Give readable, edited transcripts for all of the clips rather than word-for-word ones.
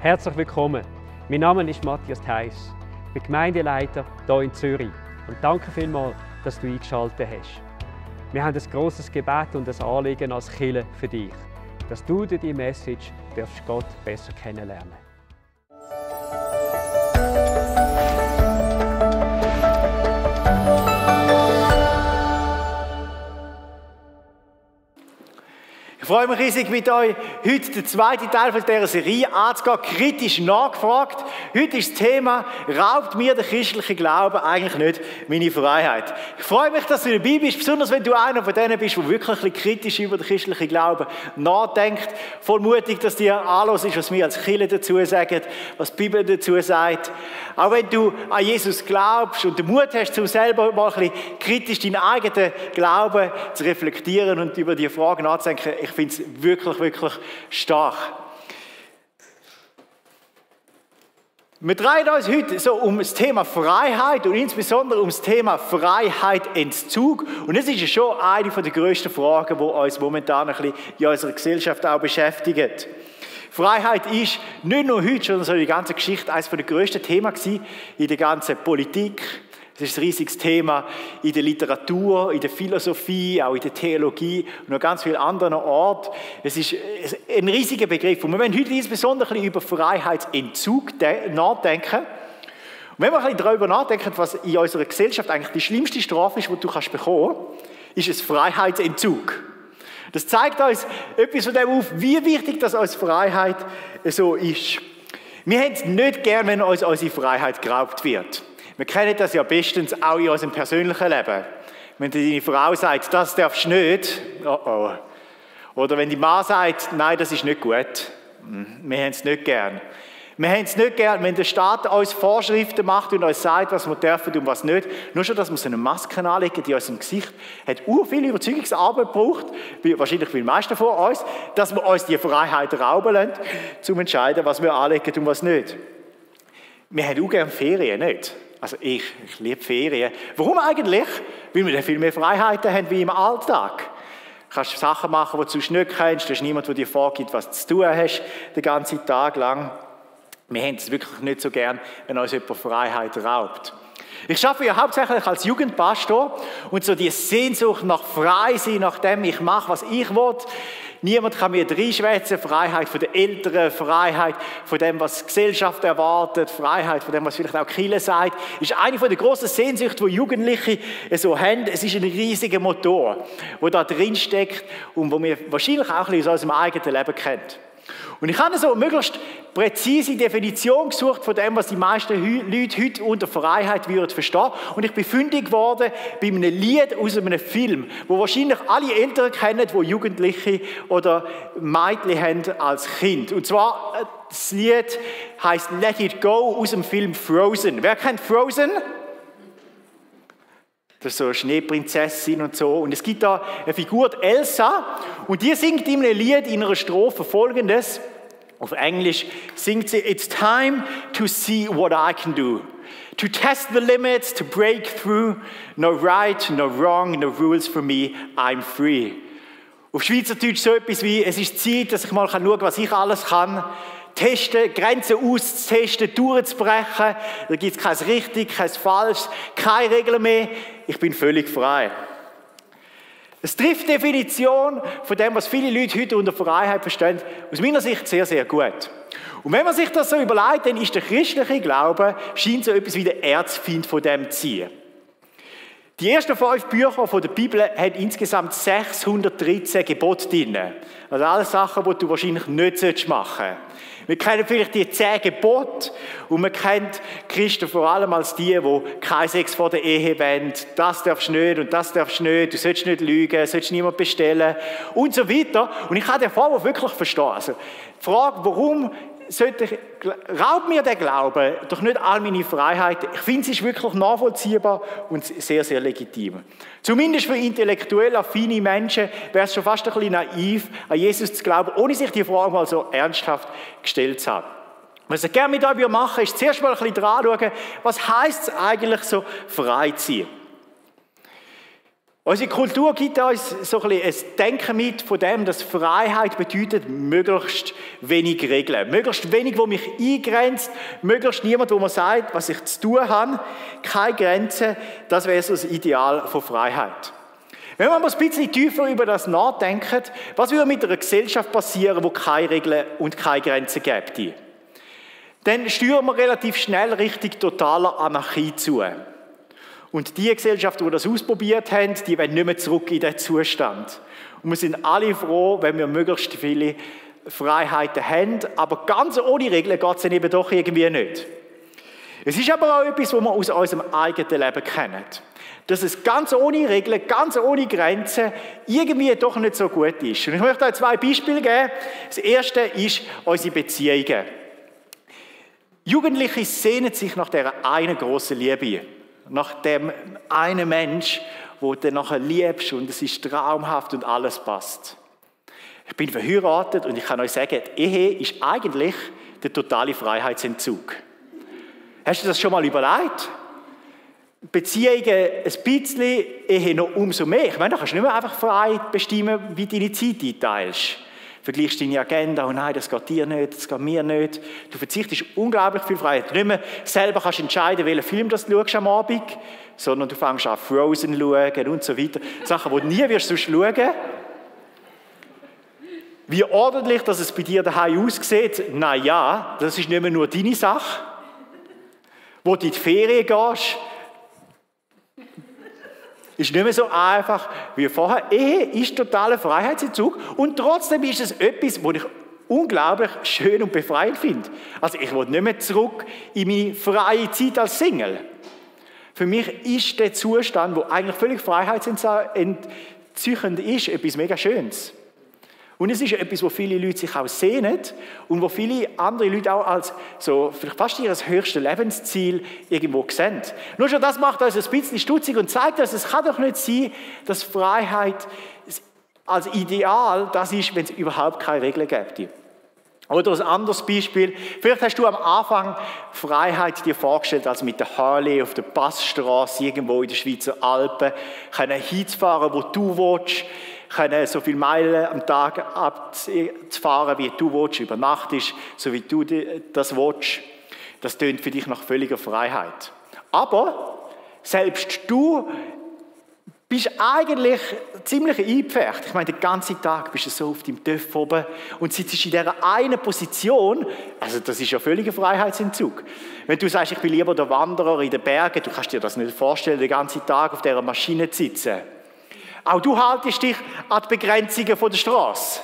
Herzlich willkommen. Mein Name ist Matthias Theiss. Ich bin Gemeindeleiter hier in Zürich. Und danke vielmals, dass du eingeschaltet hast. Wir haben ein grosses Gebet und ein Anliegen als Kirche für dich, dass du durch diese Message Gott besser kennenlernen darfst. Ich freue mich riesig, mit euch heute den zweiten Teil von dieser Serie anzugehen, kritisch nachgefragt. Heute ist das Thema, raubt mir der christliche Glaube eigentlich nicht meine Freiheit? Ich freue mich, dass du dabei bist, besonders wenn du einer von denen bist, der wirklich ein bisschen kritisch über den christlichen Glauben nachdenkt. Voll mutig, dass dir anhörst, was wir als Kirche dazu sagen, was die Bibel dazu sagt. Auch wenn du an Jesus glaubst und den Mut hast, um selber mal ein bisschen kritisch deinen eigenen Glauben zu reflektieren und über die Fragen nachzudenken, ich finde es wirklich, wirklich stark. Wir drehen uns heute so um das Thema Freiheit und insbesondere um das Thema Freiheitsentzug. Und das ist ja schon eine der grössten Fragen, die uns momentan ein bisschen in unserer Gesellschaft auch beschäftigt. Freiheit ist nicht nur heute, sondern so die ganze Geschichte eines der grössten Themen in der ganzen Politik. Es ist ein riesiges Thema in der Literatur, in der Philosophie, auch in der Theologie und noch ganz vielen anderen Orten. Es ist ein riesiger Begriff. Und wir werden heute insbesondere ein bisschen über Freiheitsentzug nachdenken. Und wenn wir ein bisschen darüber nachdenken, was in unserer Gesellschaft eigentlich die schlimmste Strafe ist, die du bekommen kannst, ist es Freiheitsentzug. Das zeigt uns etwas von dem auf, wie wichtig das als Freiheit so ist. Wir haben es nicht gern, wenn uns unsere Freiheit geraubt wird. Wir kennen das ja bestens auch in unserem persönlichen Leben. Wenn deine Frau sagt, das darfst du nicht, oh oh. Oder wenn die Mann sagt, nein, das ist nicht gut. Wir haben es nicht gern. Wir haben es nicht gern, wenn der Staat uns Vorschriften macht und uns sagt, was wir dürfen und was nicht. Nur schon, dass wir so eine Maske anlegen in unserem Gesicht, hat viel Überzeugungsarbeit gebraucht, wahrscheinlich für die meisten von uns, dass wir uns die Freiheit rauben lassen, um zu entscheiden, was wir anlegen und was nicht. Wir haben auch gerne Ferien, nicht? Also ich liebe Ferien. Warum eigentlich? Weil wir dann viel mehr Freiheiten haben wie im Alltag. Du kannst Sachen machen, die du sonst nicht kennst. Da ist niemand, der dir vorgibt, was du zu tun hast, den ganzen Tag lang. Wir haben es wirklich nicht so gern, wenn uns jemand Freiheit raubt. Ich arbeite ja hauptsächlich als Jugendpastor und so die Sehnsucht nach Freisein, nach dem ich mache, was ich will. Niemand kann mir reinschwätzen. Freiheit von den Eltern, Freiheit von dem, was die Gesellschaft erwartet, Freiheit von dem, was vielleicht auch die Kirche sagt, ist eine der grossen Sehnsüchte, die Jugendliche so haben. Es ist ein riesiger Motor, der da drin steckt und den wir wahrscheinlich auch ein bisschen aus unserem eigenen Leben kennen. Und ich habe so eine möglichst präzise Definition gesucht von dem, was die meisten Leute heute unter Freiheit würden verstehen. Und ich bin fündig geworden bei einem Lied aus einem Film, wo wahrscheinlich alle Eltern kennen, die Jugendliche oder Mädchen haben als Kind. Und zwar, das Lied heisst Let It Go aus dem Film Frozen. Wer kennt Frozen? Das ist so eine Schneeprinzessin und so. Und es gibt da eine Figur, Elsa, und die singt in einem Lied in einer Strophe Folgendes. Auf Englisch singt sie: It's time to see what I can do. To test the limits, to break through. No right, no wrong, no rules for me, I'm free. Auf Schweizerdeutsch so etwas wie: Es ist Zeit, dass ich mal schauen kann, was ich alles kann. Testen, Grenzen auszutesten, durchzubrechen. Da gibt es kein richtig, kein falsch, keine Regeln mehr. Ich bin völlig frei. Es trifft die Definition von dem, was viele Leute heute unter Freiheit verstehen, aus meiner Sicht sehr, sehr gut. Und wenn man sich das so überlegt, dann ist der christliche Glaube, scheint so etwas wie der Erzfeind von dem zu sein. Die ersten 5 Bücher von der Bibel haben insgesamt 613 Gebote drin. Also alles Sachen, die du wahrscheinlich nicht machen solltest. Wir kennen vielleicht die 10 Gebote und man kennt Christen vor allem als die kein Sex vor der Ehe wollen. Das darfst du nicht und das darfst du nicht. Du sollst nicht lügen, du sollst niemand bestellen und so weiter. Und ich kann den Vorwurf wirklich verstehen. Also die Frage, warum raubt mir der Glaube doch nicht all meine Freiheit? Ich finde, es ist wirklich nachvollziehbar und sehr, sehr legitim. Zumindest für intellektuell affine Menschen wäre es schon fast ein bisschen naiv, an Jesus zu glauben, ohne sich die Frage mal so ernsthaft gestellt zu haben. Was ich gerne mit euch machen, ist zuerst mal ein bisschen dran schauen, was heisst es eigentlich so, frei zu sein? Unsere Kultur gibt uns so ein Denken mit von dem, dass Freiheit bedeutet, möglichst wenig Regeln. Möglichst wenig, wo mich eingrenzt, möglichst niemand, wo mir sagt, was ich zu tun habe. Keine Grenzen, das wäre so das Ideal von Freiheit. Wenn wir mal ein bisschen tiefer über das nachdenken, was würde mit einer Gesellschaft passieren, wo keine Regeln und keine Grenzen gäbe? Dann steuern wir relativ schnell Richtung totaler Anarchie zu. Und die Gesellschaften, die das ausprobiert haben, die wollen nicht mehr zurück in diesen Zustand. Und wir sind alle froh, wenn wir möglichst viele Freiheiten haben, aber ganz ohne Regeln geht es dann eben doch irgendwie nicht. Es ist aber auch etwas, was wir aus unserem eigenen Leben kennen. Dass es ganz ohne Regeln, ganz ohne Grenzen irgendwie doch nicht so gut ist. Und ich möchte euch 2 Beispiele geben. Das erste ist unsere Beziehungen. Jugendliche sehnen sich nach dieser einen grossen Liebe. Nach dem einen Mensch, wo du nachher liebst und es ist traumhaft und alles passt. Ich bin verheiratet und ich kann euch sagen, die Ehe ist eigentlich der totale Freiheitsentzug. Hast du das schon mal überlegt? Beziehungen ein bisschen, Ehe noch umso mehr. Ich meine, da kannst du nicht mehr einfach frei bestimmen, wie du deine Zeit einteilst. Vergleichst deine Agenda, oh nein, das geht dir nicht, das geht mir nicht. Du verzichtest unglaublich viel Freiheit. Nicht mehr selber kannst entscheiden, welchen Film du schaust am Abend, sondern du fängst an Frozen zu schauen und so weiter. Sachen, die du nie wirst sonst schauen. Wie ordentlich, dass es bei dir daheim aussieht, na ja, das ist nicht mehr nur deine Sache. Wo du in die Ferien gehst, ist nicht mehr so einfach wie vorher. Ehe ist totaler Freiheitsentzug und trotzdem ist es etwas, was ich unglaublich schön und befreiend finde. Also ich will nicht mehr zurück in meine freie Zeit als Single. Für mich ist der Zustand, der eigentlich völlig freiheitsentzügend ist, etwas mega Schönes. Und es ist etwas, wo viele Leute sich auch sehnen und wo viele andere Leute auch als so vielleicht fast ihr höchstes Lebensziel irgendwo sehen. Nur schon das macht uns ein bisschen stutzig und zeigt uns, es kann doch nicht sein, dass Freiheit als Ideal das ist, wenn es überhaupt keine Regeln gibt. Oder ein anderes Beispiel. Vielleicht hast du am Anfang Freiheit dir vorgestellt, als mit der Harley auf der Passstraße irgendwo in den Schweizer Alpen hinzufahren, wo du willst, können so viele Meilen am Tag abzufahren, wie du willst, über Nacht ist, so wie du das willst. Das tönt für dich nach völliger Freiheit. Aber selbst du bist eigentlich ziemlich eingepfercht. Ich meine, den ganzen Tag bist du so auf deinem Töff oben und sitzt in dieser einen Position. Also das ist ja völliger Freiheitsentzug. Wenn du sagst, ich bin lieber der Wanderer in den Bergen, du kannst dir das nicht vorstellen, den ganzen Tag auf dieser Maschine zu sitzen. Auch du haltest dich an die Begrenzungen der Straße.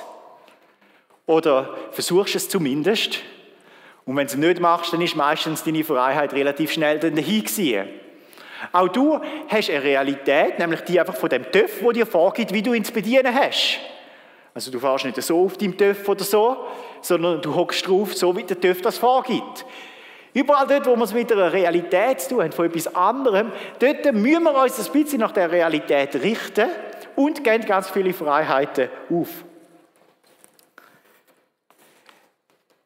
Oder versuchst es zumindest. Und wenn du es nicht machst, dann ist meistens deine Freiheit relativ schnell dahin gewesen. Auch du hast eine Realität, nämlich die einfach von dem Töff, der dir vorgibt, wie du ihn zu bedienen hast. Also du fährst nicht so auf deinem Töff oder so, sondern du hockst drauf, so wie der Töff das vorgibt. Überall dort, wo wir es mit einer Realität zu tun haben, von etwas anderem, dort müssen wir uns ein bisschen nach der Realität richten und geben ganz viele Freiheiten auf.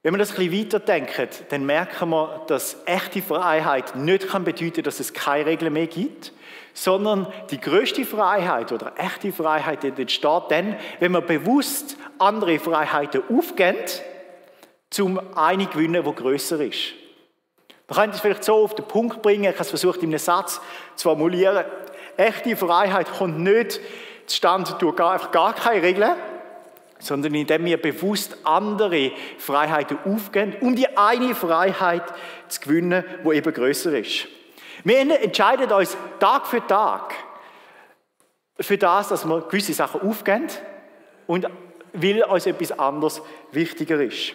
Wenn wir das ein bisschen weiterdenken, dann merken wir, dass echte Freiheit nicht bedeuten kann, dass es keine Regeln mehr gibt, sondern die grösste Freiheit oder echte Freiheit entsteht dann, wenn wir bewusst andere Freiheiten aufgeben, um eine zu gewinnen, die grösser ist. Man könnte es vielleicht so auf den Punkt bringen, ich habe es versucht, in einem Satz zu formulieren. Echte Freiheit kommt nicht zustande durch einfach gar keine Regeln, sondern indem wir bewusst andere Freiheiten aufgeben, um die eine Freiheit zu gewinnen, die eben grösser ist. Wir entscheiden uns Tag für Tag für das, dass wir gewisse Sachen aufgeben und weil uns etwas anderes wichtiger ist.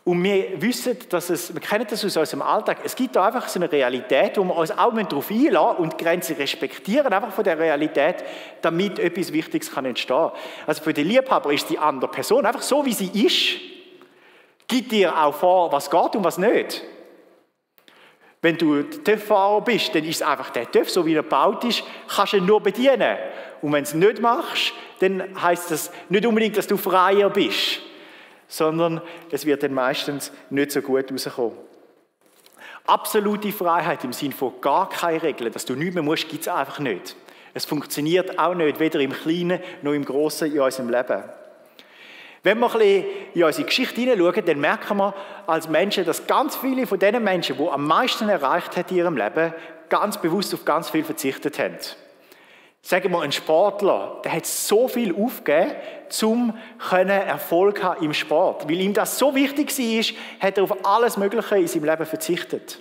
Und wir wissen, wir kennen das aus unserem Alltag, es gibt da einfach so eine Realität, wo wir uns auch darauf einlassen und die Grenzen respektieren, einfach von der Realität, damit etwas Wichtiges entstehen kann. Also für den Liebhaber ist die andere Person einfach so, wie sie ist, gibt dir auch vor, was geht und was nicht. Wenn du TÜV-Fahrer bist, dann ist es einfach der TÜV, so wie er gebaut ist, kannst du ihn nur bedienen. Und wenn du es nicht machst, dann heisst das nicht unbedingt, dass du freier bist, sondern es wird dann meistens nicht so gut rauskommen. Absolute Freiheit im Sinne von gar keine Regeln, dass du nichts mehr musst, gibt es einfach nicht. Es funktioniert auch nicht, weder im Kleinen noch im Grossen in unserem Leben. Wenn wir ein bisschen in unsere Geschichte hineinschauen, dann merken wir als Menschen, dass ganz viele von den Menschen, die am meisten erreicht haben in ihrem Leben, ganz bewusst auf ganz viel verzichtet haben. Sagen wir, ein Sportler, der hat so viel aufgegeben, um Erfolg zu haben im Sport. Weil ihm das so wichtig war, hat er auf alles Mögliche in seinem Leben verzichtet.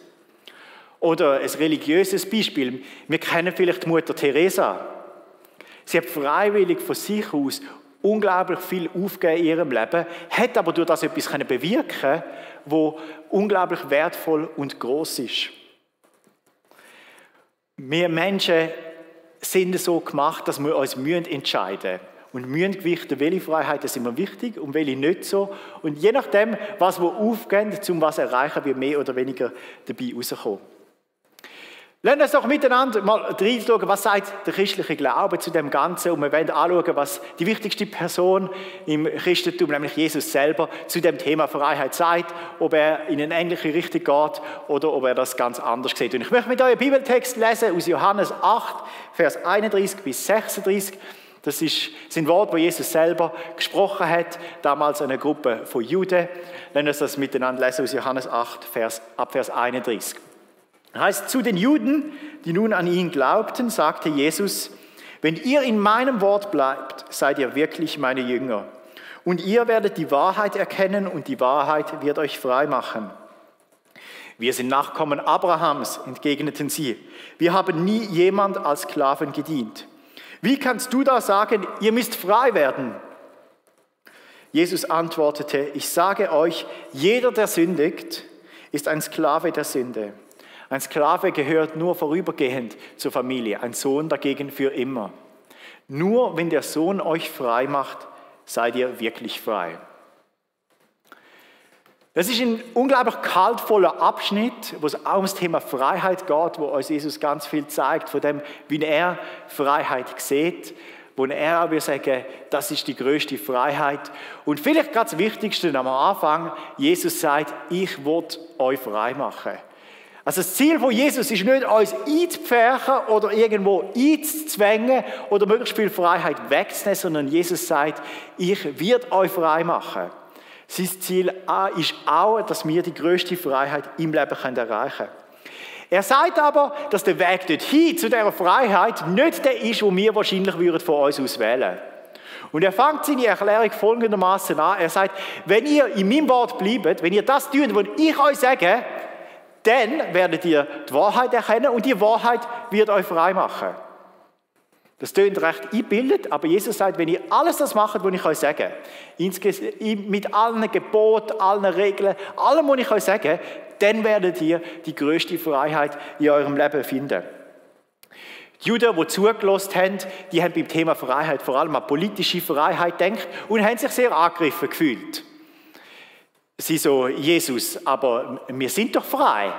Oder ein religiöses Beispiel. Wir kennen vielleicht die Mutter Teresa. Sie hat freiwillig von sich aus unglaublich viel aufgegeben in ihrem Leben, hat aber durch das etwas bewirken, das unglaublich wertvoll und gross ist. Wir Menschen sind so gemacht, dass wir uns entscheiden müssen. Und müssen gewichten, welche Freiheiten sind mir wichtig und welche nicht so. Und je nachdem, was wir aufgeben, um was erreichen, wir mehr oder weniger dabei rauskommen. Lassen wir uns doch miteinander mal reinschauen, was sagt der christliche Glaube zu dem Ganzen. Und wir werden anschauen, was die wichtigste Person im Christentum, nämlich Jesus selber, zu dem Thema Freiheit sagt, ob er in eine ähnliche Richtung geht oder ob er das ganz anders sieht. Und ich möchte mit euch einen Bibeltext lesen aus Johannes 8, Vers 31 bis 36. Das sind Worte, die Jesus selber gesprochen hat, damals einer Gruppe von Juden. Lassen wir uns das miteinander lesen aus Johannes 8, ab Vers 31. Heißt, zu den Juden, die nun an ihn glaubten, sagte Jesus, wenn ihr in meinem Wort bleibt, seid ihr wirklich meine Jünger. Und ihr werdet die Wahrheit erkennen und die Wahrheit wird euch frei machen. Wir sind Nachkommen Abrahams, entgegneten sie. Wir haben nie jemand als Sklaven gedient. Wie kannst du da sagen, ihr müsst frei werden? Jesus antwortete, ich sage euch, jeder, der sündigt, ist ein Sklave der Sünde. Ein Sklave gehört nur vorübergehend zur Familie, ein Sohn dagegen für immer. Nur wenn der Sohn euch frei macht, seid ihr wirklich frei. Das ist ein unglaublich kaltvoller Abschnitt, wo es auch ums Thema Freiheit geht, wo uns Jesus ganz viel zeigt, von dem, wie er Freiheit sieht, wo er auch sagen, das ist die größte Freiheit. Und vielleicht gerade das Wichtigste am Anfang, Jesus sagt, ich will euch frei machen. Also das Ziel von Jesus ist nicht, uns einzupferchen oder irgendwo einzuzwängen oder möglichst viel Freiheit wegzunehmen, sondern Jesus sagt, ich werde euch frei machen. Sein Ziel ist auch, dass wir die grösste Freiheit im Leben erreichen können. Er sagt aber, dass der Weg dorthin, zu dieser Freiheit, nicht der ist, den wir wahrscheinlich von uns aus wählen würden. Und er fängt seine Erklärung folgendermaßen an. Er sagt, wenn ihr in meinem Wort bleibt, wenn ihr das tut, was ich euch sage, dann werdet ihr die Wahrheit erkennen und die Wahrheit wird euch frei machen. Das klingt recht eingebildet, aber Jesus sagt, wenn ihr alles das macht, was ich euch sage, mit allen Geboten, allen Regeln, allem, was ich euch sage, dann werdet ihr die grösste Freiheit in eurem Leben finden. Die Juden, die zugelassen haben, die haben beim Thema Freiheit vor allem an politische Freiheit gedacht und haben sich sehr angegriffen gefühlt. Sie so, Jesus, aber wir sind doch frei.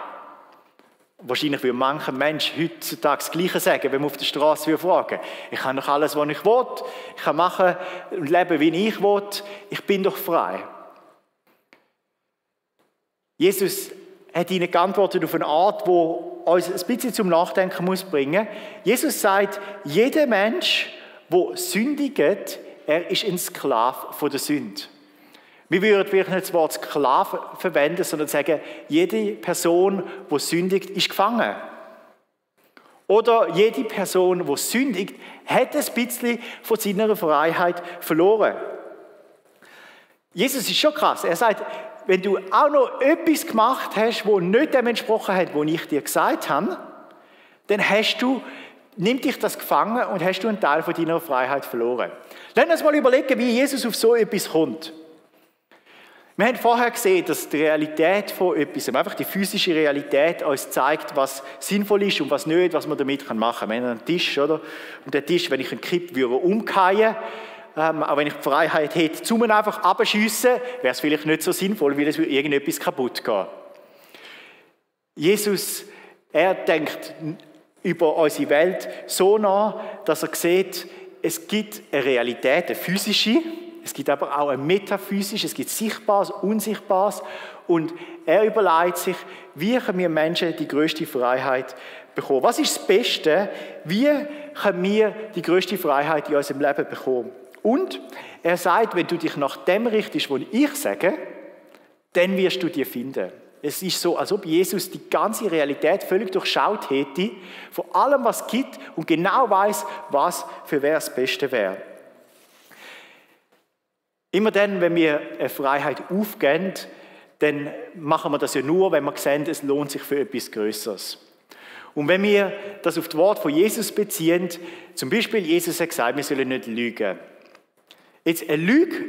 Wahrscheinlich würde mancher Mensch heutzutage das Gleiche sagen, wenn man auf der Straße fragen. Ich kann doch alles, was ich will. Ich kann machen und leben, wie ich will. Ich bin doch frei. Jesus hat ihnen geantwortet auf eine Art, die uns ein bisschen zum Nachdenken bringen muss. Jesus sagt, jeder Mensch, der sündigt, er ist ein Sklave von der Sünde. Wir würden vielleicht nicht das Wort Sklave verwenden, sondern sagen, jede Person, die sündigt, ist gefangen. Oder jede Person, die sündigt, hat ein bisschen von seiner Freiheit verloren. Jesus ist schon krass. Er sagt, wenn du auch noch etwas gemacht hast, das nicht dem entsprochen hat, was ich dir gesagt habe, dann nimmt dich das gefangen und hast du einen Teil von deiner Freiheit verloren. Lass uns mal überlegen, wie Jesus auf so etwas kommt. Wir haben vorher gesehen, dass die Realität von etwas, einfach die physische Realität uns zeigt, was sinnvoll ist und was nicht, was man damit machen kann. Wir haben einen Tisch, oder? Und der Tisch, wenn ich einen Kipp würde umkehren, auch wenn ich die Freiheit hätte, zum einfach abschiessen, wäre es vielleicht nicht so sinnvoll, weil es würde irgendetwas kaputt gehen. Jesus, er denkt über unsere Welt so nach, dass er sieht, es gibt eine Realität, eine physische, es gibt aber auch ein Metaphysisches, es gibt Sichtbares, Unsichtbares. Und er überlegt sich, wie können wir Menschen die grösste Freiheit bekommen? Was ist das Beste? Wie können wir die grösste Freiheit in unserem Leben bekommen? Und er sagt, wenn du dich nach dem richtest, was ich sage, dann wirst du die finden. Es ist so, als ob Jesus die ganze Realität völlig durchschaut hätte, von allem, was es gibt, und genau weiß, was für wer das Beste wäre. Immer dann, wenn wir eine Freiheit aufgeben, dann machen wir das ja nur, wenn wir sehen, es lohnt sich für etwas Größeres. Und wenn wir das auf das Wort von Jesus beziehen, zum Beispiel, Jesus hat gesagt, wir sollen nicht lügen. Jetzt, eine Lüge,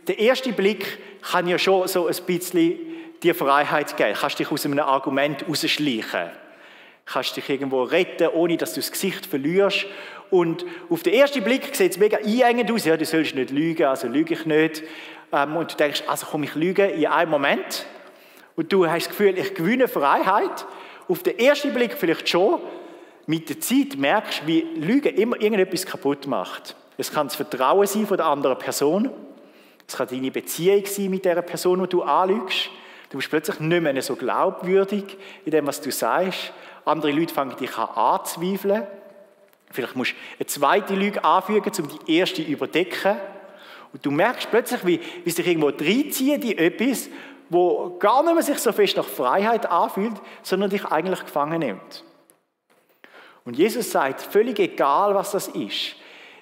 der erste Blick kann ja schon so ein bisschen dir Freiheit geben. Du kannst dich aus einem Argument rausschleichen. Du kannst dich irgendwo retten, ohne dass du das Gesicht verlierst. Und auf den ersten Blick sieht es mega einengend aus. Ja, du sollst nicht lügen, also lüge ich nicht. Und du denkst, also komm, ich lüge in einem Moment. Und du hast das Gefühl, ich gewinne Freiheit. Auf den ersten Blick vielleicht schon. Mit der Zeit merkst du, wie Lügen immer irgendetwas kaputt macht. Es kann das Vertrauen sein von der anderen Person. Es kann deine Beziehung sein mit der Person, die du anlügst. Du bist plötzlich nicht mehr so glaubwürdig in dem, was du sagst. Andere Leute fangen dich an anzweifeln. Vielleicht musst du eine zweite Lüge anfügen, um die erste zu überdecken. Und du merkst plötzlich, wie es dich irgendwo reinzieht in etwas, wo gar nicht mehr sich so fest nach Freiheit anfühlt, sondern dich eigentlich gefangen nimmt. Und Jesus sagt, völlig egal, was das ist,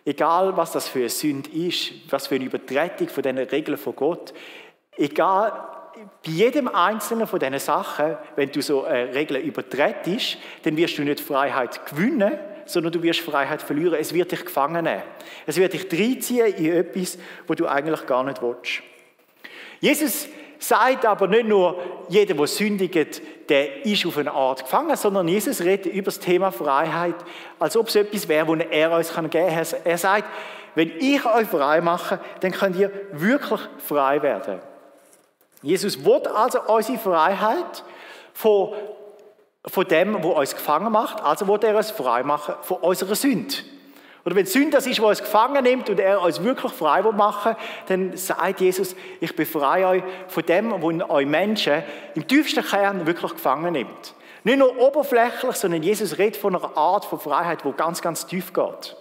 egal, was das für eine Sünde ist, was für eine Übertretung von diesen Regeln von Gott, egal, bei jedem einzelnen von diesen Sachen, wenn du so eine Regel übertretest, dann wirst du nicht Freiheit gewinnen, sondern du wirst Freiheit verlieren. Es wird dich gefangen nehmen. Es wird dich reinziehen in etwas, wo du eigentlich gar nicht willst. Jesus sagt aber nicht nur, jeder, der sündigt, der ist auf eine Art gefangen, sondern Jesus redet über das Thema Freiheit, als ob es etwas wäre, das er uns geben kann. Er sagt, wenn ich euch frei mache, dann könnt ihr wirklich frei werden. Jesus will also unsere Freiheit von dem, was uns gefangen macht, also will er uns frei machen von unserer Sünde. Oder wenn Sünde das ist, was uns gefangen nimmt und er uns wirklich frei machen will, dann sagt Jesus, ich befreie euch von dem, was euch Menschen im tiefsten Kern wirklich gefangen nimmt. Nicht nur oberflächlich, sondern Jesus redet von einer Art von Freiheit, die ganz, ganz tief geht.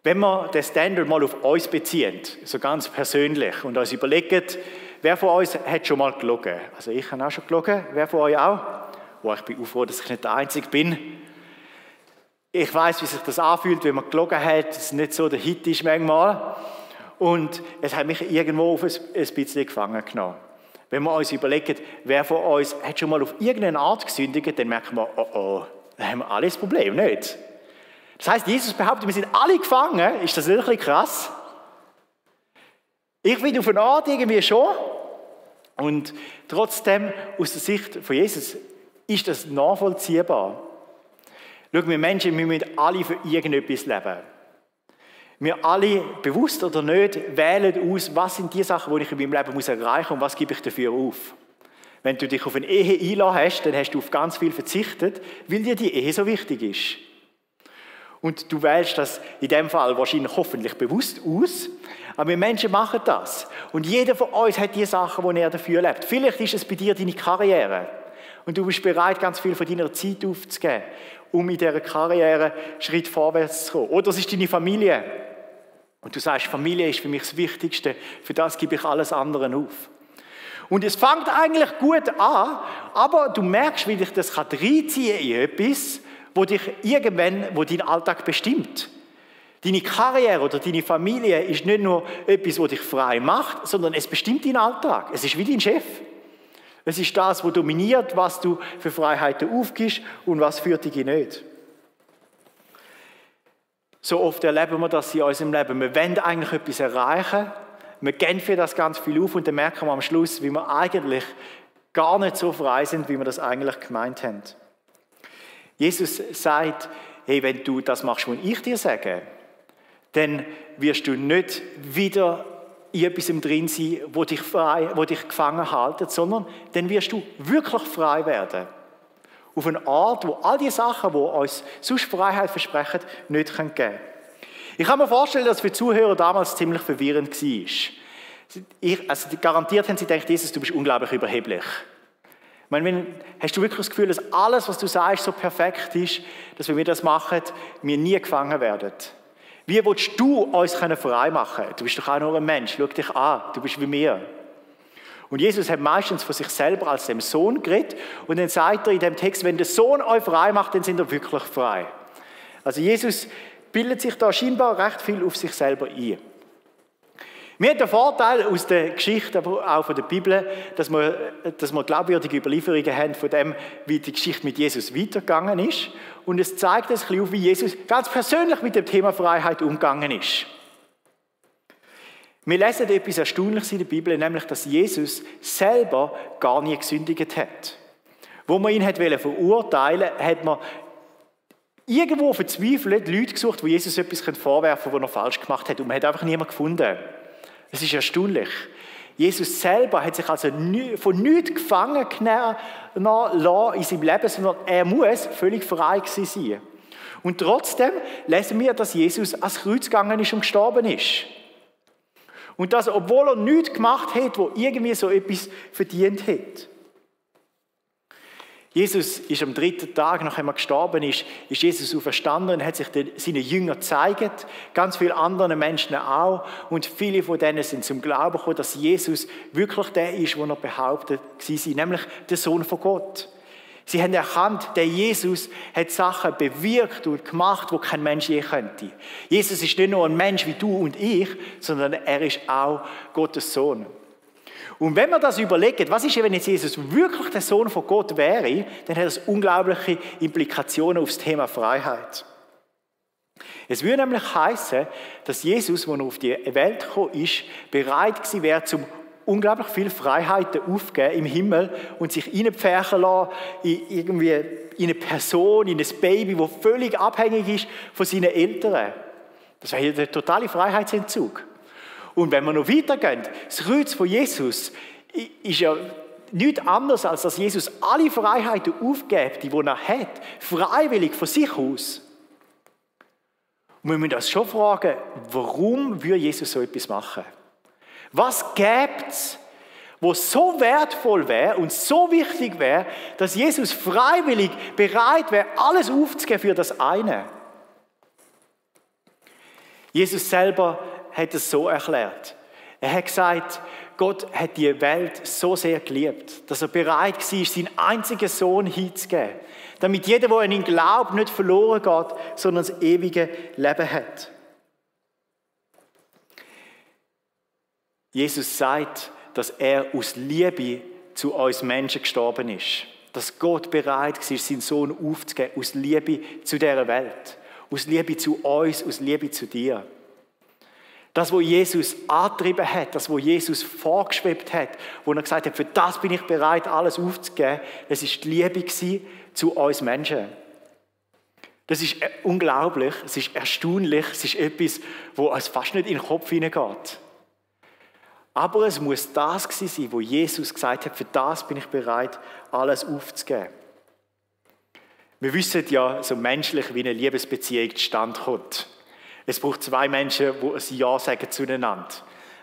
Wenn wir den Standard mal auf uns beziehen, so ganz persönlich, und uns überlegen, wer von uns hat schon mal gelogen? Also ich habe auch schon gelogen, wer von euch auch? Oh, ich bin auch froh, dass ich nicht der Einzige bin. Ich weiß, wie sich das anfühlt, wenn man gelogen hat, dass es nicht so der Hit ist manchmal. Und es hat mich irgendwo auf ein bisschen gefangen genommen. Wenn wir uns überlegen, wer von uns hat schon mal auf irgendeine Art gesündigt, dann merken wir, oh, da haben wir alle das Problem, nicht? Das heisst, Jesus behauptet, wir sind alle gefangen. Ist das nicht ein bisschen krass? Ich bin auf eine Art irgendwie schon. Und trotzdem, aus der Sicht von Jesus, ist das nachvollziehbar. Schau, wir Menschen, wir müssen alle für irgendetwas leben. Wir alle, bewusst oder nicht, wählen aus, was sind die Sachen, die ich in meinem Leben erreichen muss und was gebe ich dafür auf. Wenn du dich auf eine Ehe einlassen hast, dann hast du auf ganz viel verzichtet, weil dir die Ehe so wichtig ist. Und du wählst das in dem Fall wahrscheinlich hoffentlich bewusst aus. Aber wir Menschen machen das. Und jeder von uns hat die Sachen, die er dafür lebt. Vielleicht ist es bei dir deine Karriere. Und du bist bereit, ganz viel von deiner Zeit aufzugeben, um in dieser Karriere einen Schritt vorwärts zu kommen. Oder es ist deine Familie. Und du sagst, Familie ist für mich das Wichtigste. Für das gebe ich alles andere auf. Und es fängt eigentlich gut an, aber du merkst, wie dich das reinziehen kann in etwas, wo dich irgendwann, wo deinen Alltag bestimmt. Deine Karriere oder deine Familie ist nicht nur etwas, was dich frei macht, sondern es bestimmt deinen Alltag. Es ist wie dein Chef. Es ist das, was dominiert, was du für Freiheiten aufgibst und was führt dich nicht. So oft erleben wir das in unserem Leben. Wir wollen eigentlich etwas erreichen, wir geben für das ganz viel auf und dann merken wir am Schluss, wie wir eigentlich gar nicht so frei sind, wie wir das eigentlich gemeint haben. Jesus sagt, hey, wenn du das machst, was ich dir sage, dann wirst du nicht wieder in etwas drin sein, wo dich gefangen haltet, sondern dann wirst du wirklich frei werden. Auf eine Art, wo all die Sachen, die uns sonst Freiheit versprechen, nicht geben können. Ich kann mir vorstellen, dass es für die Zuhörer damals ziemlich verwirrend war. Garantiert haben sie gedacht, Jesus, du bist unglaublich überheblich. Ich meine, hast du wirklich das Gefühl, dass alles, was du sagst, so perfekt ist, dass wenn wir das machen, wir nie gefangen werden? Wie willst du uns frei machen? Du bist doch auch nur ein Mensch, schau dich an, du bist wie mir. Und Jesus hat meistens von sich selber als dem Sohn geredet und dann sagt er in dem Text, wenn der Sohn euch frei macht, dann sind ihr wirklich frei. Also Jesus bildet sich da scheinbar recht viel auf sich selber ein. Wir haben den Vorteil aus der Geschichte, aber auch von der Bibel, dass wir glaubwürdige Überlieferungen haben von dem, wie die Geschichte mit Jesus weitergegangen ist. Und es zeigt uns ein bisschen auf, wie Jesus ganz persönlich mit dem Thema Freiheit umgegangen ist. Wir lesen etwas Erstaunliches in der Bibel, nämlich, dass Jesus selber gar nie gesündigt hat. Wo man ihn verurteilen wollte, hat man irgendwo verzweifelt Leute gesucht, die Jesus etwas vorwerfen können, was er falsch gemacht hat. Und man hat einfach niemanden gefunden. Das ist erstaunlich. Jesus selber hat sich also von nichts gefangen lassen in seinem Leben, sondern er muss völlig frei gewesen sein. Und trotzdem lesen wir, dass Jesus ans Kreuz gegangen ist und gestorben ist. Und das, obwohl er nichts gemacht hat, wo irgendwie so etwas verdient hat. Jesus ist am 3. Tag, nachdem er gestorben ist Jesus auferstanden und hat sich seinen Jüngern gezeigt, ganz vielen anderen Menschen auch. Und viele von denen sind zum Glauben gekommen, dass Jesus wirklich der ist, den er behauptet war, nämlich der Sohn von Gott. Sie haben erkannt, der Jesus hat Sachen bewirkt und gemacht, die kein Mensch je könnte. Jesus ist nicht nur ein Mensch wie du und ich, sondern er ist auch Gottes Sohn. Und wenn wir das überlegen, was ist, wenn jetzt Jesus wirklich der Sohn von Gott wäre, dann hat das unglaubliche Implikationen auf das Thema Freiheit. Es würde nämlich heißen, dass Jesus, als er auf die Welt gekommen ist, bereit gewesen wäre, zum unglaublich viele Freiheiten aufgeben im Himmel und sich reinpferchen lassen in eine Person, in ein Baby, das völlig abhängig ist von seinen Eltern. Das wäre der totale Freiheitsentzug. Und wenn wir noch weitergehen, das Kreuz von Jesus ist ja nichts anderes, als dass Jesus alle Freiheiten aufgibt, die er hat, freiwillig von sich aus. Und wir müssen uns schon fragen, warum würde Jesus so etwas machen? Was gäbe es, was so wertvoll wäre und so wichtig wäre, dass Jesus freiwillig bereit wäre, alles aufzugeben für das eine? Jesus selber hat es so erklärt. Er hat gesagt, Gott hat die Welt so sehr geliebt, dass er bereit war, seinen einzigen Sohn hinzugeben, damit jeder, der an ihn glaubt, nicht verloren geht, sondern das ewige Leben hat. Jesus sagt, dass er aus Liebe zu uns Menschen gestorben ist. Dass Gott bereit war, seinen Sohn aufzugeben, aus Liebe zu dieser Welt. Aus Liebe zu uns, aus Liebe zu dir. Das, was Jesus angetrieben hat, das, was Jesus vorgeschwebt hat, wo er gesagt hat, für das bin ich bereit, alles aufzugeben, das war die Liebe zu uns Menschen. Das ist unglaublich, es ist erstaunlich, es ist etwas, wo uns fast nicht in den Kopf hineingeht. Aber es muss das sein, wo Jesus gesagt hat, für das bin ich bereit, alles aufzugeben. Wir wissen ja so menschlich, wie eine Liebesbeziehung zustande kommt. Es braucht zwei Menschen, die ein Ja sagen zueinander.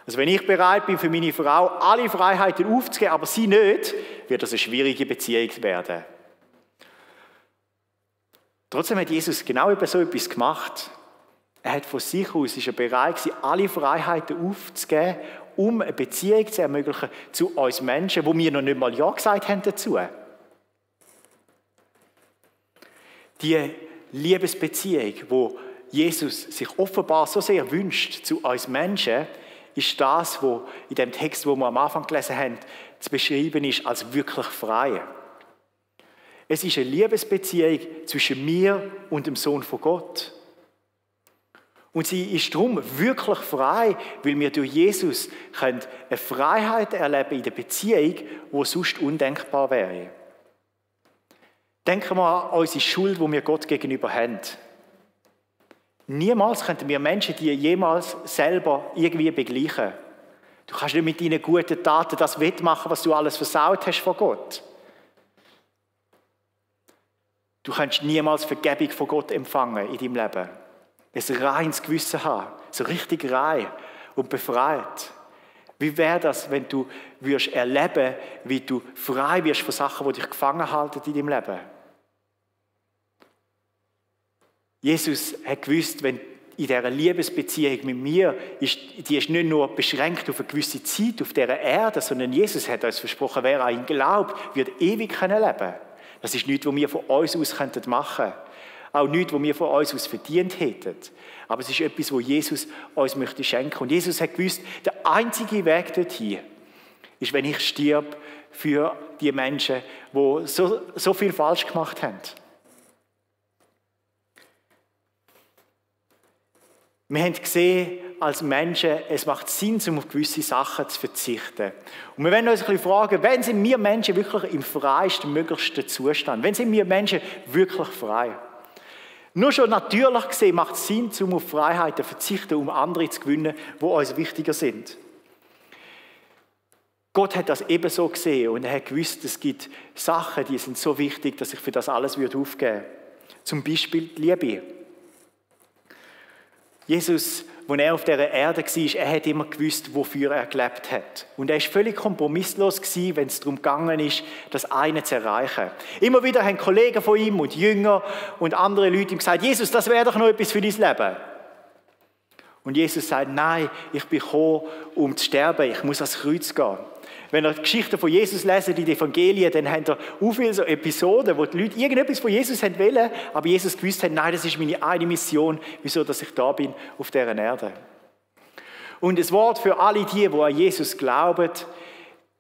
Also wenn ich bereit bin, für meine Frau alle Freiheiten aufzugeben, aber sie nicht, wird das eine schwierige Beziehung werden. Trotzdem hat Jesus genau so etwas gemacht. Er hat von sich aus ist er bereit gewesen, alle Freiheiten aufzugeben, um eine Beziehung zu ermöglichen zu uns Menschen, wo wir noch nicht mal Ja gesagt haben dazu. Die Liebesbeziehung, wo Jesus sich offenbar so sehr wünscht zu uns Menschen, ist das, was in dem Text, wo wir am Anfang gelesen haben, zu beschreiben ist als wirklich frei. Es ist eine Liebesbeziehung zwischen mir und dem Sohn von Gott. Und sie ist darum wirklich frei, weil wir durch Jesus eine Freiheit erleben in der Beziehung, die sonst undenkbar wäre. Denken wir an unsere Schuld, die wir Gott gegenüber haben. Niemals könnten wir Menschen die jemals selber irgendwie begleichen. Du kannst nicht mit deinen guten Taten das wettmachen, was du alles versaut hast von Gott. Du kannst niemals Vergebung von Gott empfangen in deinem Leben. ein reines Gewissen haben, so richtig rein und befreit. Wie wäre das, wenn du würdest erleben, wie du frei wirst von Sachen, die dich gefangen halten in deinem Leben? Jesus hat gewusst, wenn in dieser Liebesbeziehung mit mir, die ist nicht nur beschränkt auf eine gewisse Zeit auf dieser Erde, sondern Jesus hat uns versprochen, wer an ihn glaubt, wird ewig leben können. Das ist nichts, was wir von uns aus machen könnten. Auch nichts, was wir von uns aus verdient hätten. Aber es ist etwas, was Jesus uns möchte schenken. Und Jesus hat gewusst, der einzige Weg dorthin ist, wenn ich stirb für die Menschen, die so viel falsch gemacht haben. Wir haben gesehen, als Menschen, es macht Sinn, um auf gewisse Sachen zu verzichten. Und wir werden uns ein bisschen fragen, wann sind wir Menschen wirklich im freiesten, möglichsten Zustand? Wann sind wir Menschen wirklich frei? Nur schon natürlich gesehen macht es Sinn, um auf Freiheiten zu verzichten, um andere zu gewinnen, die uns wichtiger sind. Gott hat das ebenso gesehen und er hat gewusst, es gibt Sachen, die sind so wichtig, dass ich für das alles aufgeben würde. Zum Beispiel die Liebe. Jesus, als er auf dieser Erde war, er hat immer gewusst, wofür er gelebt hat. Und er war völlig kompromisslos, wenn es darum gegangen ist, das eine zu erreichen. Immer wieder haben Kollegen von ihm und Jünger und andere Leute ihm gesagt, Jesus, das wäre doch noch etwas für dein Leben. Und Jesus sagt, nein, ich bin gekommen, um zu sterben, ich muss ans Kreuz gehen. Wenn ihr die Geschichten von Jesus lesen, die Evangelien, dann habt ihr auch viele so Episoden, wo die Leute irgendetwas von Jesus wollen, aber Jesus gewusst hat, nein, das ist meine eine Mission, wieso dass ich da bin auf dieser Erde. Und das Wort für alle die an Jesus glauben,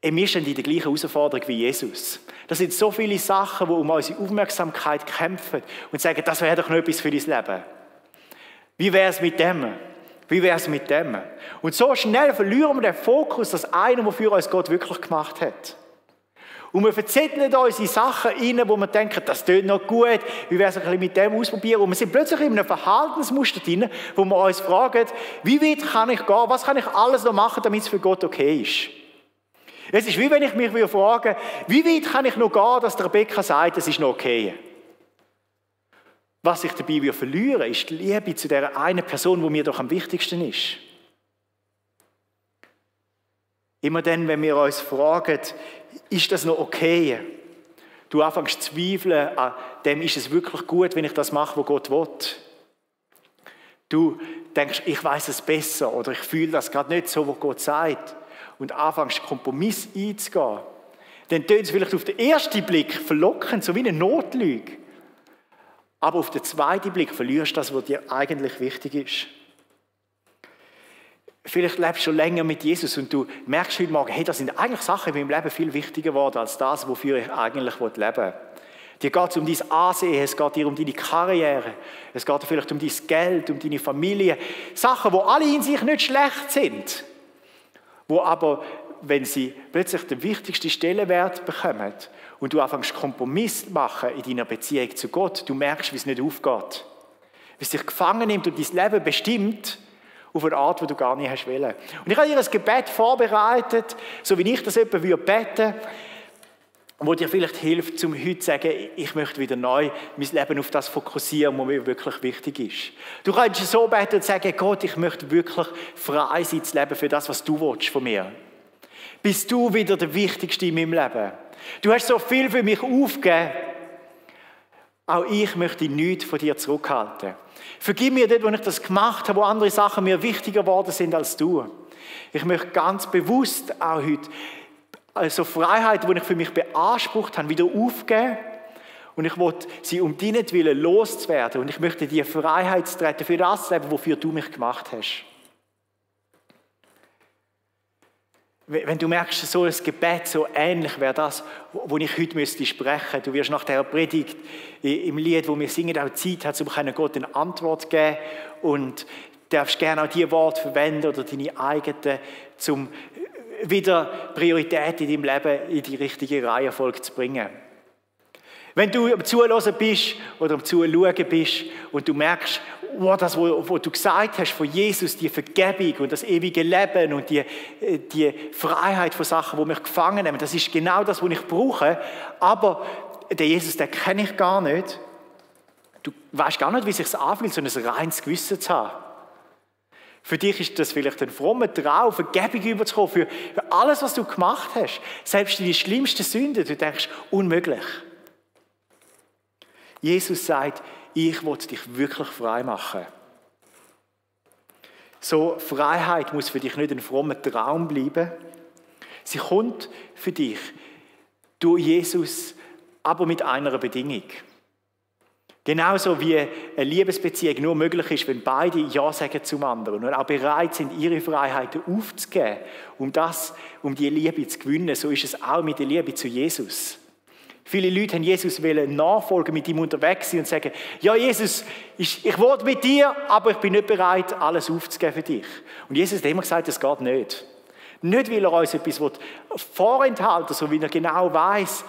wir stehen in der gleichen Herausforderung wie Jesus. Das sind so viele Sachen, die um unsere Aufmerksamkeit kämpfen und sagen, das wäre doch noch etwas für dein Leben. Wie wäre es mit dem? Wie wäre es mit dem? Und so schnell verlieren wir den Fokus, das eine, wofür uns Gott wirklich gemacht hat. Und wir verzetteln uns in Sachen rein, wo wir denken, das tönt noch gut, wie wäre es ein bisschen mit dem ausprobieren? Und wir sind plötzlich in einem Verhaltensmuster drin, wo wir uns fragen, wie weit kann ich gehen, was kann ich alles noch machen, damit es für Gott okay ist? Es ist wie wenn ich mich fragen würde, wie weit kann ich noch gehen, dass der Rebecca sagt, es ist noch okay? Was ich dabei verlieren ist die Liebe zu der einen Person, die mir doch am wichtigsten ist. Immer dann, wenn wir uns fragen, ist das noch okay? Du anfängst zu zweifeln, an dem ist es wirklich gut, wenn ich das mache, was Gott will. Du denkst, ich weiß es besser oder ich fühle das gerade nicht so, was Gott sagt. Und anfängst Kompromiss einzugehen. Dann tönt es vielleicht auf den ersten Blick verlockend, so wie eine Notlüge. Aber auf den zweiten Blick verlierst du das, was dir eigentlich wichtig ist. Vielleicht lebst du schon länger mit Jesus und du merkst heute Morgen, hey, das sind eigentlich Sachen in meinem Leben viel wichtiger geworden als das, wofür ich eigentlich leben will. Dir geht es um dein Ansehen, es geht dir um deine Karriere, es geht dir vielleicht um dein Geld, um deine Familie. Sachen, die alle in sich nicht schlecht sind, wo aber, wenn sie plötzlich den wichtigsten Stellenwert bekommen und du anfängst Kompromiss zu machen in deiner Beziehung zu Gott, du merkst, wie es nicht aufgeht. Wie es dich gefangen nimmt und dein Leben bestimmt auf eine Art, die du gar nicht hast wollen. Und ich habe dir ein Gebet vorbereitet, so wie ich das etwa beten würde, wo dir vielleicht hilft, um heute zu sagen, ich möchte wieder neu mein Leben auf das fokussieren, was mir wirklich wichtig ist. Du kannst so beten und sagen, Gott, ich möchte wirklich frei sein zu leben für das, was du willst von mir. Bist du wieder der Wichtigste in meinem Leben? Du hast so viel für mich aufgegeben. Auch ich möchte nichts von dir zurückhalten. Vergib mir dort, wo ich das gemacht habe, wo andere Sachen mir wichtiger geworden sind als du. Ich möchte ganz bewusst auch heute also Freiheit, die ich für mich beansprucht habe, wieder aufgeben. Und ich will sie um deinetwillen loszuwerden. Und ich möchte dir Freiheit treten für das Leben, wofür du mich gemacht hast. Wenn du merkst, so ein Gebet so ähnlich wäre das, wo ich heute sprechen müsste. Du wirst nach der Predigt im Lied, wo wir singen, auch Zeit haben, um Gott eine Antwort zu geben. Und darfst gerne auch die Worte verwenden oder deine eigenen, um wieder Priorität in deinem Leben in die richtige Reihenfolge zu bringen. Wenn du am Zuhören bist oder am Zuschauen bist und du merkst, oh, das, was du gesagt hast von Jesus, die Vergebung und das ewige Leben und die Freiheit von Sachen, die mich gefangen nehmen, das ist genau das, was ich brauche, aber den Jesus, den kenne ich gar nicht. Du weißt gar nicht, wie es sich anfühlt, so ein reines Gewissen zu haben. Für dich ist das vielleicht ein frommer Traum, Vergebung überzukommen für alles, was du gemacht hast. Selbst deine schlimmsten Sünden, du denkst, unmöglich. Jesus sagt, ich will dich wirklich frei machen. So, Freiheit muss für dich nicht ein frommer Traum bleiben. Sie kommt für dich durch Jesus, aber mit einer Bedingung. Genauso wie eine Liebesbeziehung nur möglich ist, wenn beide Ja sagen zum anderen und auch bereit sind, ihre Freiheiten aufzugeben, um die Liebe zu gewinnen, so ist es auch mit der Liebe zu Jesus. Viele Leute haben Jesus nachfolgen, mit ihm unterwegs sein und sagen, ja Jesus, ich will mit dir, aber ich bin nicht bereit, alles aufzugeben für dich. Und Jesus hat immer gesagt, das geht nicht. Nicht, weil er uns etwas vorenthalten will, sondern weil er genau weiss,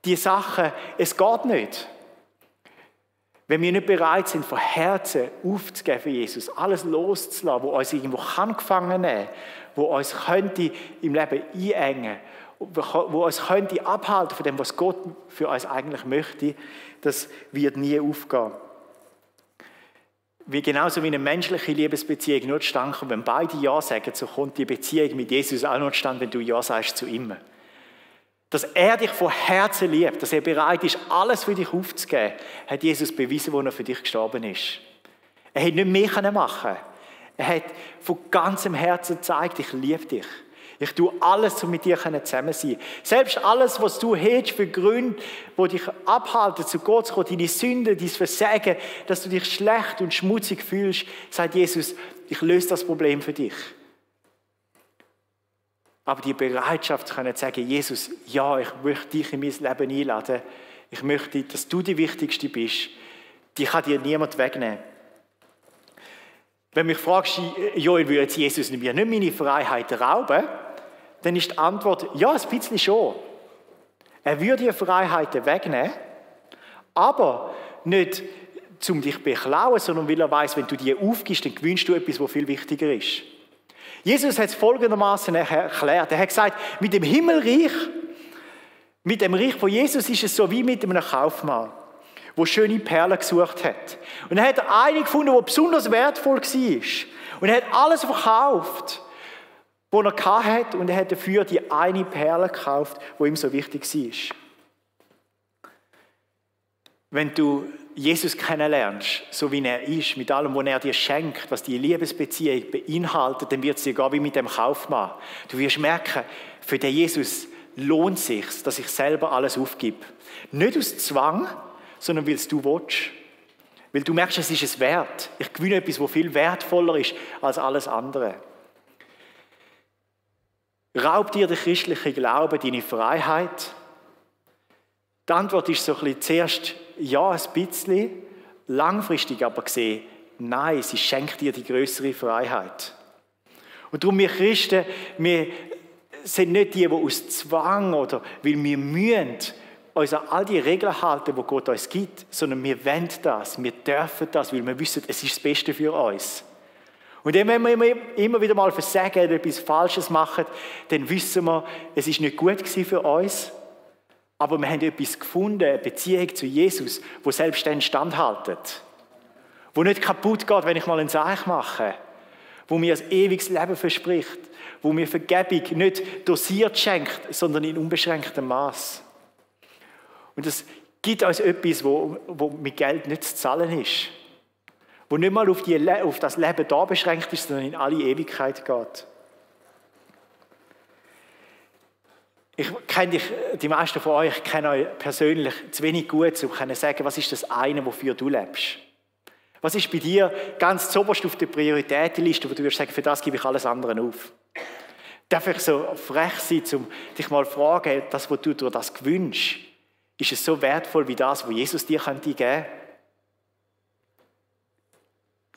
die Sachen, es geht nicht. Wenn wir nicht bereit sind, von Herzen aufzugeben für Jesus, alles loszulassen, was uns irgendwo gefangen nehmen kann, was uns könnte im Leben einengen, wo uns könnte abhalten von dem, was Gott für uns eigentlich möchte, das wird nie aufgehen. Genauso wie eine menschliche Liebesbeziehung nur zustande kommt, wenn beide Ja sagen, so kommt die Beziehung mit Jesus auch nur zustande, wenn du Ja sagst zu ihm. Dass er dich von Herzen liebt, dass er bereit ist, alles für dich aufzugeben, hat Jesus bewiesen, wo er für dich gestorben ist. Er hätte nicht mehr machen können. Er hat von ganzem Herzen gezeigt, ich liebe dich. Ich tue alles, um mit dir zusammen zu sein. Selbst alles, was du hast für Gründe, die dich abhalten, zu Gott zu kommen, deine Sünden, dein Versagen, dass du dich schlecht und schmutzig fühlst, sagt Jesus, ich löse das Problem für dich. Aber die Bereitschaft zu sagen, Jesus, ja, ich möchte dich in mein Leben einladen. Ich möchte, dass du die Wichtigste bist. Die kann dir niemand wegnehmen. Wenn mich fragst, Joel, will jetzt Jesus mir nicht meine Freiheit rauben? Dann ist die Antwort, ja, ein bisschen schon. Er würde dir Freiheiten wegnehmen, aber nicht, um dich zu beklauen, sondern weil er weiss, wenn du die aufgibst, dann gewinnst du etwas, was viel wichtiger ist. Jesus hat es folgendermaßen erklärt. Er hat gesagt, mit dem Himmelreich, mit dem Reich von Jesus ist es so wie mit einem Kaufmann, der schöne Perlen gesucht hat. Und er hat eine gefunden, die besonders wertvoll war. Und er hat alles verkauft, was er hatte, und er hat dafür die eine Perle gekauft, die ihm so wichtig war. Wenn du Jesus kennenlernst, so wie er ist, mit allem, was er dir schenkt, was die Liebesbeziehung beinhaltet, dann wird es dir gehen wie mit dem Kaufmann. Du wirst merken, für den Jesus lohnt es sich, dass ich selber alles aufgebe. Nicht aus Zwang, sondern weil es du willst. Weil du merkst, es ist es wert. Ich gewinne etwas, was viel wertvoller ist als alles andere. Raubt dir der christliche Glaube deine Freiheit? Die Antwort ist so ein bisschen zuerst ja, ein bisschen, langfristig aber gesehen, nein, sie schenkt dir die größere Freiheit. Und darum, wir Christen, wir sind nicht die, die aus Zwang oder weil wir müssen uns an all die Regeln halten, die Gott uns gibt, sondern wir wollen das, wir dürfen das, weil wir wissen, es ist das Beste für uns. Und wenn wir immer wieder mal versagen oder etwas Falsches machen, dann wissen wir, es ist nicht gut gewesen für uns, aber wir haben etwas gefunden, eine Beziehung zu Jesus, die selbst dann standhaltet. Wo nicht kaputt geht, wenn ich mal einen Seich mache. Wo mir ein ewiges Leben verspricht. Wo mir Vergebung nicht dosiert schenkt, sondern in unbeschränktem Maß. Und es gibt uns etwas, wo mit Geld nicht zu zahlen ist. Wo nicht mal auf das Leben da beschränkt ist, sondern in alle Ewigkeit geht. Ich kenne die meisten von euch kennen euch persönlich zu wenig gut, um zu sagen, was ist das eine, wofür du lebst. Was ist bei dir ganz zuoberst auf der Prioritätenliste, wo du würdest sagen, für das gebe ich alles andere auf. Darf ich so frech sein, um dich mal zu fragen, das, was du durch das gewünscht, ist es so wertvoll wie das, was Jesus dir geben könnte?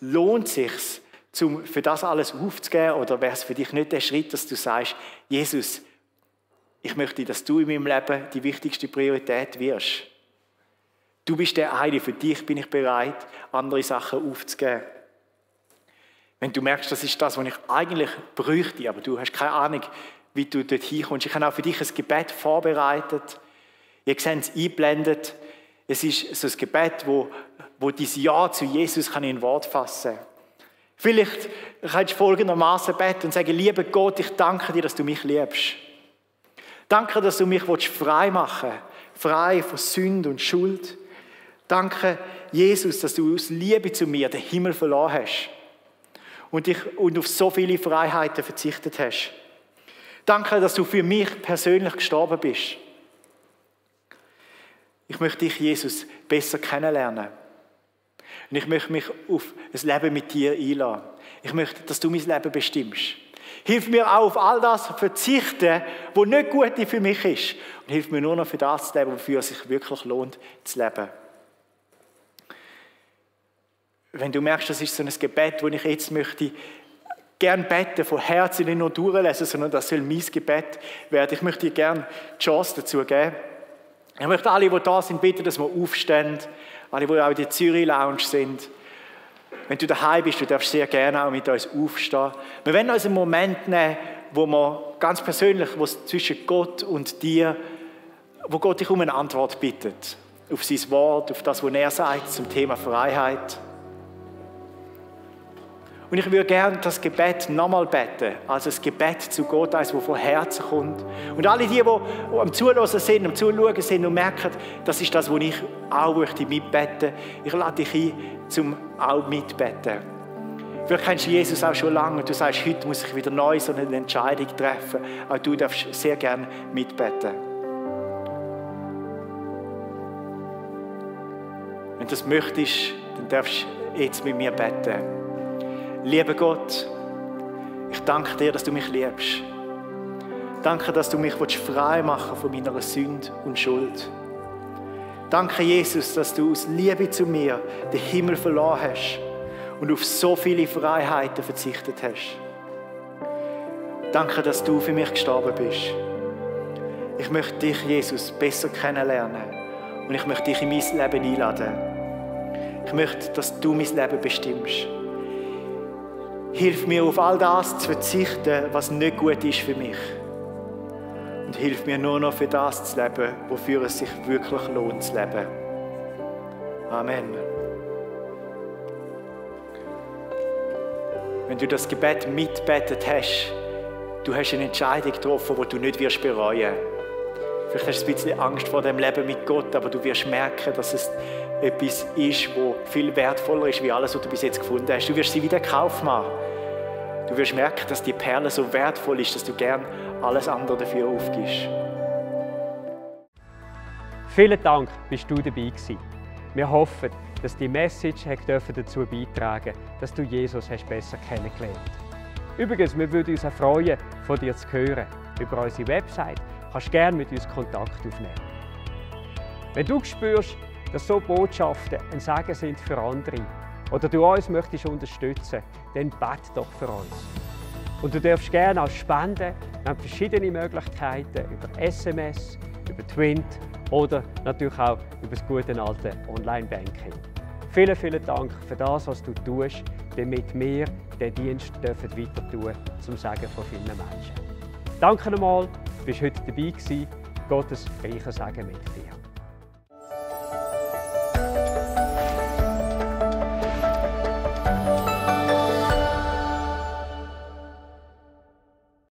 Lohnt es sich, für das alles aufzugeben, oder wäre es für dich nicht der Schritt, dass du sagst, Jesus, ich möchte, dass du in meinem Leben die wichtigste Priorität wirst. Du bist der eine, für dich bin ich bereit, andere Sachen aufzugeben. Wenn du merkst, das ist das, was ich eigentlich bräuchte, aber du hast keine Ahnung, wie du dort hinkommst. Ich habe auch für dich ein Gebet vorbereitet. Ihr seht es eingeblendet. Es ist so ein Gebet, wo dein Ja zu Jesus kann in Wort fassen kann. Vielleicht kannst du folgendermaßen beten und sagen, lieber Gott, ich danke dir, dass du mich liebst. Danke, dass du mich frei machen willst, frei von Sünde und Schuld. Danke, Jesus, dass du aus Liebe zu mir den Himmel verloren hast und auf so viele Freiheiten verzichtet hast. Danke, dass du für mich persönlich gestorben bist. Ich möchte dich, Jesus, besser kennenlernen. Und ich möchte mich auf ein Leben mit dir einladen. Ich möchte, dass du mein Leben bestimmst. Hilf mir auch auf all das zu verzichten, was nicht gut für mich ist. Und hilf mir nur noch für das zu leben, wofür es sich wirklich lohnt, zu leben. Wenn du merkst, das ist so ein Gebet, das ich jetzt möchte, gerne beten, von Herzen nicht nur durchlesen, sondern das soll mein Gebet werden. Ich möchte dir gerne die Chance dazu geben. Ich möchte alle, die da sind, bitten, dass wir aufstehen. Alle, die auch in der Zürich-Lounge sind. Wenn du daheim bist, du darfst sehr gerne auch mit uns aufstehen. Wir werden uns einen Moment nehmen, wo wir ganz persönlich, wo es zwischen Gott und dir, wo Gott dich um eine Antwort bittet. Auf sein Wort, auf das, was er sagt zum Thema Freiheit. Und ich würde gerne das Gebet nochmal beten, also das Gebet zu Gott, das von Herzen kommt. Und alle die am Zuhören sind, am Zuschauen sind und merken, das ist das, was ich auch mitbeten möchte. Ich lade dich ein, zum auch mitbeten. Vielleicht kennst du Jesus auch schon lange und du sagst, heute muss ich wieder neu so eine Entscheidung treffen. Auch du darfst sehr gerne mitbeten. Wenn du das möchtest, dann darfst du jetzt mit mir beten. Lieber Gott, ich danke dir, dass du mich liebst. Danke, dass du mich frei machen von meiner Sünde und Schuld. Danke, Jesus, dass du aus Liebe zu mir den Himmel verloren hast und auf so viele Freiheiten verzichtet hast. Danke, dass du für mich gestorben bist. Ich möchte dich, Jesus, besser kennenlernen und ich möchte dich in mein Leben einladen. Ich möchte, dass du mein Leben bestimmst. Hilf mir, auf all das zu verzichten, was nicht gut ist für mich. Und hilf mir nur noch für das zu leben, wofür es sich wirklich lohnt zu leben. Amen. Wenn du das Gebet mitbetet hast, du hast eine Entscheidung getroffen, die du nicht bereuen wirst. Vielleicht hast du ein bisschen Angst vor dem Leben mit Gott, aber du wirst merken, dass es etwas ist, das viel wertvoller ist, wie alles, was du bis jetzt gefunden hast. Du wirst sie wieder kaufen machen. Du wirst merken, dass die Perle so wertvoll ist, dass du gern alles andere dafür aufgibst. Vielen Dank, bist du dabei gewesen. Wir hoffen, dass die Message dazu beitragen durfte, dass du Jesus besser kennengelernt hast. Übrigens, wir würden uns auch freuen, von dir zu hören. Über unsere Website kannst du gerne mit uns Kontakt aufnehmen. Wenn du spürst, dass so Botschaften ein Segen sind für andere oder du uns möchtest unterstützen, dann bete doch für uns. Und du darfst gerne auch spenden. Wir haben verschiedene Möglichkeiten über SMS, über Twint oder natürlich auch über das gute alte Online-Banking. Vielen Dank für das, was du tust, damit wir den Dienst weiter tun dürfen, zum Segen von vielen Menschen. Danke nochmal, du bist heute dabei gewesen. Gottes reicher Segen mit dir.